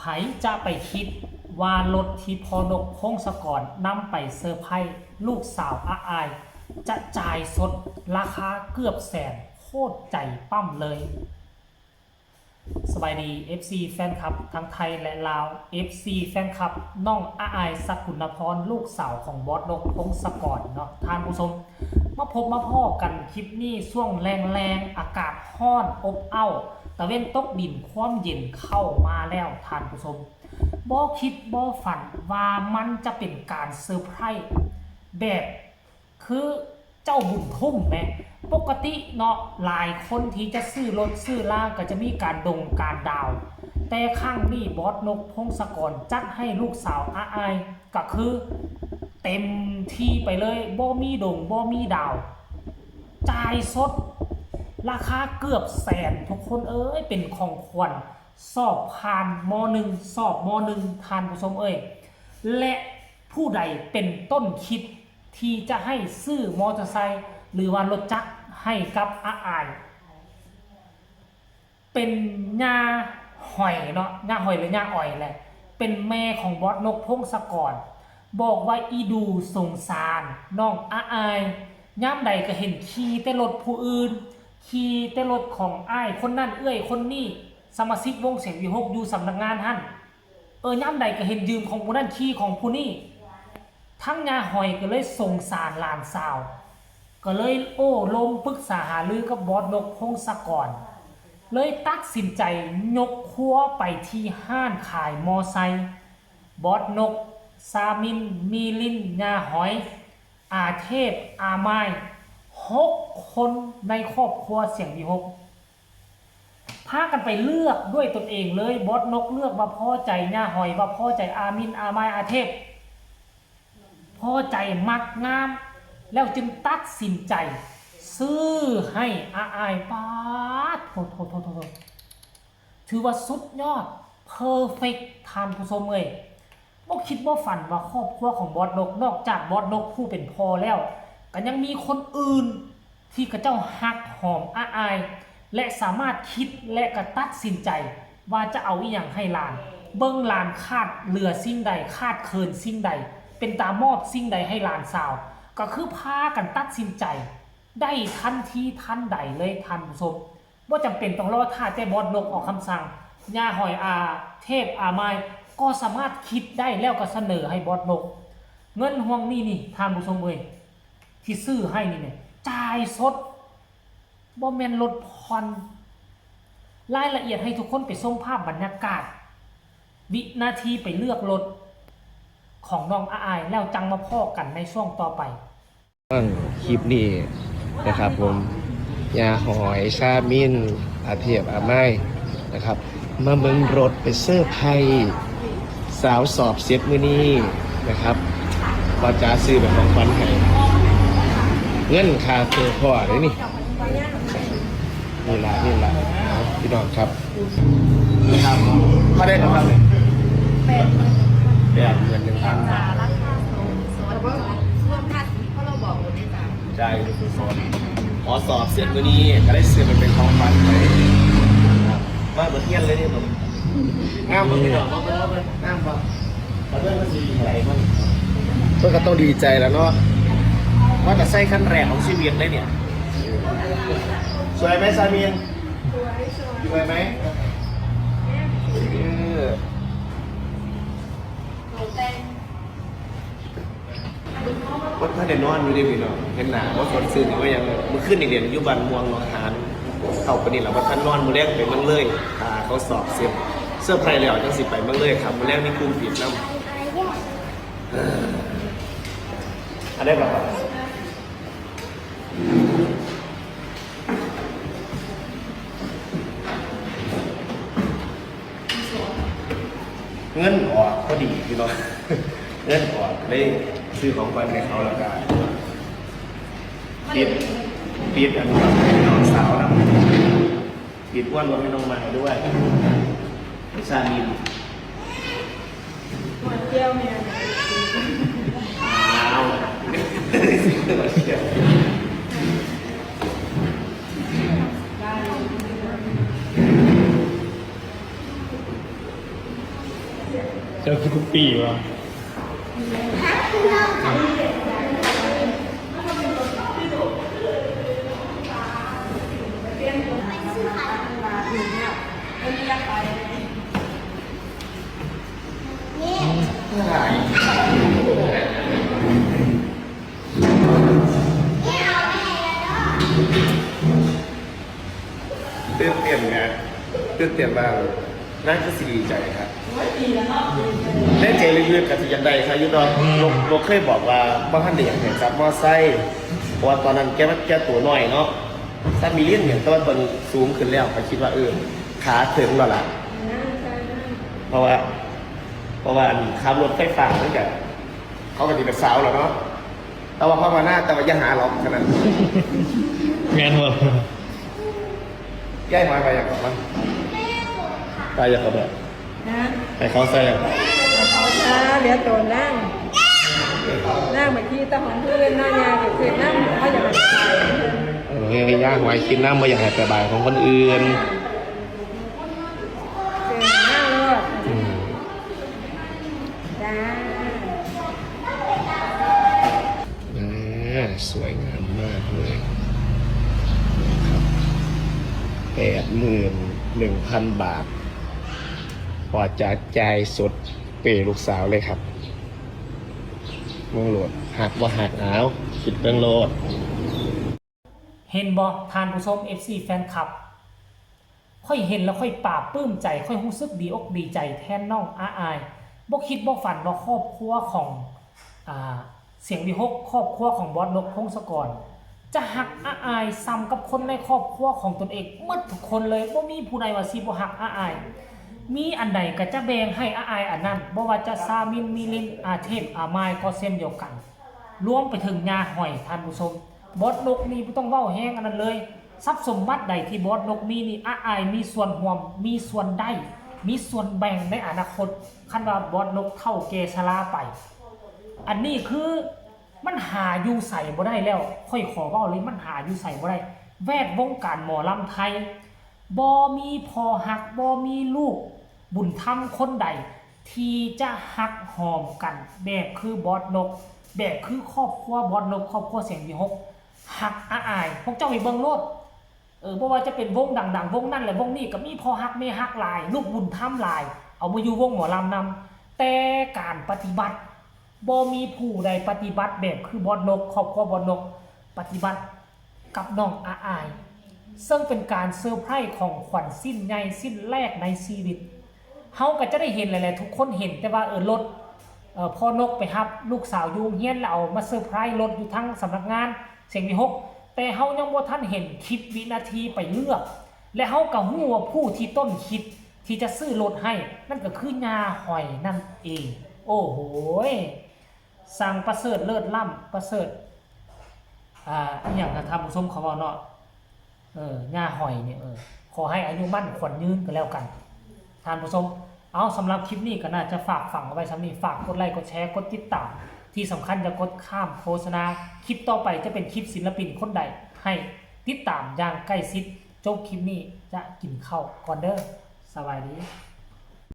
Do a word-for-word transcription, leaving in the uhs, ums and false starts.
ไผจะไปคิดว่ารถที่พ่อนกพงศกรนำไปเซอร์ไพรส์ลูกสาวอาอาย จะจ่ายสดราคาเกือบแสน โคตรใจปั้มเลย สบายดี เอฟซี แฟนคลับทั้งไทยและลาว เอฟซี แฟนคลับน้องอาอาย สกุลนพร ลูกสาวของบอสนกพงศกรเนาะท่านผู้ชม มาพบมาพ้อกันคลิปนี้ช่วงแลงๆ อากาศร้อนอบอ้าว ตะเว็นตกดิน ความเย็นเข้ามาแล้วท่านผู้ชม บ่คิดบ่ฝันว่ามันจะเป็นการเซอร์ไพรส์แบบคือเจ้าบุญทุ่มแหม ปกติเนาะ หลายคนที่จะซื้อรถซื้อลาก็จะมีการดงการดาว แต่ครั้งนี้บอสนกพงศกรจัดให้ลูกสาวอาอาย ก็คือเต็มที่ไปเลย บ่มีดงบ่มีดาว จ่ายสด ราคาเกือบแสน ทุกคนเอ้ย เป็นของขวัญสอบผ่าน ม.หนึ่ง สอบ ม.หนึ่ง ท่านผู้ชมเอ้ย และผู้ใดเป็นต้นคิดที่จะให้ซื้อมอเตอร์ไซค์หรือว่ารถจักรให้กับอาอาย เป็นย่าหอยเนาะ ย่าหอยหรือย่าอ่อยแหละ เป็นแม่ของบอสนกพงศกร บอกว่าอีดูสงสารน้องอาอาย ยามใดก็เห็นขี่แต่รถผู้อื่น ขี่แต่รถของอ้ายคนนั้นเอื้อยคนนี้ สมาชิกวงเสียงวีหกอยู่สำนักงานหั่น เออ ยามใดก็เห็นยืมของผู้นั้นขี่ของผู้นี้ ทั้งย่าหอยก็เลยสงสารหลานสาว ก็เลยโอ้ลมปรึกษาหารือกับบอสนกพงศกร เลยตัดสินใจยกครัวไปที่ห้านขายมอไซค์ บอสนก ซามิน มีลิน ย่าหอย อาเทพ อามาย หกคนในครอบครัวเสียงวีหก พากันไปเลือกด้วยตนเองเลย บอสนกเลือกว่าพอใจ ย่าหอยว่าพอใจ อามิน อามาย อาเทพ พอใจมักงาม แล้วจึงตัดสินใจซื้อให้อาอาย ป๊าด โถ โถ โถ โถ โถ ถือว่าสุดยอด เพอร์เฟกต์ ท่านผู้ชมเอ้ย บ่คิดบ่ฝันว่าครอบครัวของบอสนก นอกจากบอสนกผู้เป็นพ่อแล้ว ก็ยังมีคนอื่นที่เขาเจ้าฮักหอมอาอาย และสามารถคิดและก็ตัดสินใจว่าจะเอาอิหยังให้หลาน เบิ่งหลานขาดเหลือสิ่งใด ขาดเขินสิ่งใด เป็นตามอบสิ่งใดให้หลานสาว ก็คือพากันตัดสินใจได้ทันทีทันใดเลยท่านผู้ชม บ่จำเป็นต้องรอท่าแต่บอสนกออกคำสั่ง ย่าหอย อาเทพ อามาย ก็สามารถคิดได้แล้วก็เสนอให้บอสนก เงินห่วงนี้นี่ท่านผู้ชมเอ้ย ที่ซื้อให้นี่เนี่ย จ่ายสด บ่แม่นลดผ่อน รายละเอียดให้ทุกคนไปชมภาพบรรยากาศ วินาทีไปเลือกรถของน้องอาอาย แล้วจังมาพ้อกันในช่วงต่อไป ฟังคลิปนี้นะครับผม ย่าหอย ซามิน อาเทพ อามาย นะครับ มาเบิ่งรถไปเซอร์ไพรส์สาวสอบเสร็จมื้อนี้นะครับ ว่าจะซื้อเป็นของขวัญให้ เงินค่าเจอพ่อเลยนี่ นี่ละนี่ละพี่น้องครับ ครับเขาได้ของครับเนี่ย แปดหมื่น แปดหมื่นหนึ่งพันบาท ราคาสูงสุดรวมภาษีเพราะเราบอกหมดเลยจ้ะ จ่ายสดขอสอบเสร็จมื้อนี้ก็ได้ซื้อมันเป็นของขวัญไปครับมาเบิดเฮียนเลยนี่ผมงามบ่พี่น้องมาเบิ่งมาเบิ่งงามบ่มาเบิ่งมันสิดีใจมันเพิ่นก็ต้องดีใจแล้วเนาะมอเตอร์ไซค์คันแรกของชีวิตเลยเนี่ย สวยไหมซามีนสวยไหมเออ หนูแต่ง ว่าถ้าได้นอนอยู่เด้พี่น้องเห็นหน้าว่าสดชื่นว่ายังเลยเมื่อคืนนี่เรียนอยู่บ้านม่วงหนองหานเข้าไปนี่แหละว่าท่านนอนมื้อแรกไปเมืองเลยถ้าเขาสอบเสร็จเซอร์ไพรส์แล้วจังสิไปเมืองเลยครับมื้อแรกมีกลุ่มปิดนำเอออันได้บ่ครับ เงินออกพอดีพี่น้อง เงินออกเลยซื้อของขวัญให้เขาแล้วก็ปิดปิดอันน้องสาวนะปิดอ้วนรวมให้น้องใหม่ด้วยซาลิน หวานเจียวเนี่ย อ้าว เจ้าคือทุกปีวะ ตื่นเต้นนะตื่นเต้นมากเลยน่าจะสิดีใจครับ โอ้ยดีแล้วเนาะ ในใจลึกๆก็สิอยากได้ครับอยู่เนาะ อืม บ่บ่เคยบอกว่าบ่ทันได้อยากได้ครับมอไซค์เพราะว่าตอนนั้นแกมันแกตัวน้อยเนาะถ้ามีเลี้ยงเนี่ยแต่ว่าเบิ่งสูงขึ้นแล้วก็คิดว่าเออขาถึงแล้วล่ะ นั่งใช่นั่ง เพราะว่า เพราะว่าอันขับรถไฟฟ้ามันก็เขาก็สิเป็นสาวแล้วเนาะแต่ว่าพ่อมาหน้าแต่ว่าอย่าหาหรอกขนาด แม่นบ่ ย้ายมาไปอย่างก่อนมันไปอย่างก่อนแบบ นะ ให้เขาใส่อย่างก่อน เอาซะเดี๋ยวตัวนั่งนั่งไปที่ตาของเพื่อนหน้ายาเกิดนั่งเขาอยากไป เออให้ย่าหวยกินน้ำมาอย่างไรไปบายของคนอื่น เจอหน้าเลย อืม จ้า อ่าสวยงามมากเลยนะครับแปดหมื่นหนึ่งพันบาทพอจะจ่ายสดเปย์ลูกสาวเลยครับเมืองโหลดหักว่าหักเอาคิดเรื่องโหลด เห็นบ่ท่านผู้ชม เอฟซี แฟนคลับ ค่อยเห็นแล้วค่อยปลาบปลื้มใจ ค่อยรู้สึกดีอกดีใจแทนน้องอาอาย บ่คิดบ่ฝันว่าครอบครัวของ อ่า เสียงวิหก ครอบครัวของบอสนกพงศกร จะฮักอาอายส่ำกับคนในครอบครัวของตนเองหมดทุกคนเลย บ่มีผู้ใดว่าสิบ่ฮักอาอาย มีอันใดก็จะแบ่งให้อาอายอันนั้น บ่ว่าจะซามิน มิลิน อาเทพ อามายก็เช่นเดียวกัน รวมไปถึงย่าหอยท่านผู้ชม บอสนกนี่บ่ต้องเว้าแฮงอันนั้นเลย ทรัพย์สมบัติใดที่บอสนกมีนี่อาอายมีส่วนร่วม มีส่วนได้ มีส่วนแบ่งในอนาคต คันว่าบอสนกเฒ่าแก่ชราไป อันนี้คือมันหาอยู่ไสบ่ได้แล้ว ค่อยขอเว้าเลยมันหาอยู่ไสบ่ได้ แวดวงการหมอลำไทย บ่มีพ่อฮัก บ่มีลูกบุญธรรมคนใด ที่จะฮักหอมกันแบบคือบอสนก แบบคือครอบครัวบอสนก ครอบครัวเสียงวิหกฮักอาอาย พวกเจ้าไปเบิ่งโลด เออ บ่ว่าจะเป็นวงดังๆ วงนั่นและวงนี้ก็มีพ่อฮักแม่ฮักหลาย ลูกบุญธรรมหลาย เอามาอยู่วงหมอลำนำ แต่การปฏิบัติ บ่มีผู้ใดปฏิบัติแบบคือบอสนก ครอบครัวบอสนก ปฏิบัติกับน้องอาอาย ซึ่งเป็นการเซอร์ไพรส์ของขวัญชิ้นใหญ่ชิ้นแรกในชีวิต เฮาก็จะได้เห็นแหละแหละ ทุกคนเห็น แต่ว่าเออรถ เอ่อ พ่อนกไปฮับลูกสาวอยู่โรงเรียนแล้วเอามาเซอร์ไพรส์รถอยู่ทั้งสำนักงานเสียงวิหก แต่เฮายังบ่ทันเห็นคลิปวินาทีไปเลือก และเฮาก็ฮู้ว่าผู้ที่ต้นคิดที่จะซื้อรถให้ นั่นก็คือย่าหอยนั่นเอง โอ้โหย สั่งประเสริฐเลิศล้ำประเสริฐ อ่า อหย่างนะท่านผู้ชมเขาเว้าเนาะ เออย่าหอยเนี่ย เออ ขอให้อายุมั่นขวัญยืนก็แล้วกัน ท่านผู้ชม เอา สำหรับคลิปนี้ก็น่าจะฝากฝังเอาไว้ส่ำนี้ ฝากกดไลค์ กดแชร์ กดติดตาม ที่สำคัญอย่ากดข้ามโฆษณา คลิปต่อไปจะเป็นคลิปศิลปินคนใด ให้ติดตามอย่างใกล้ชิด จบคลิปนี้จะกินข้าวก่อนเด้อ สบายดี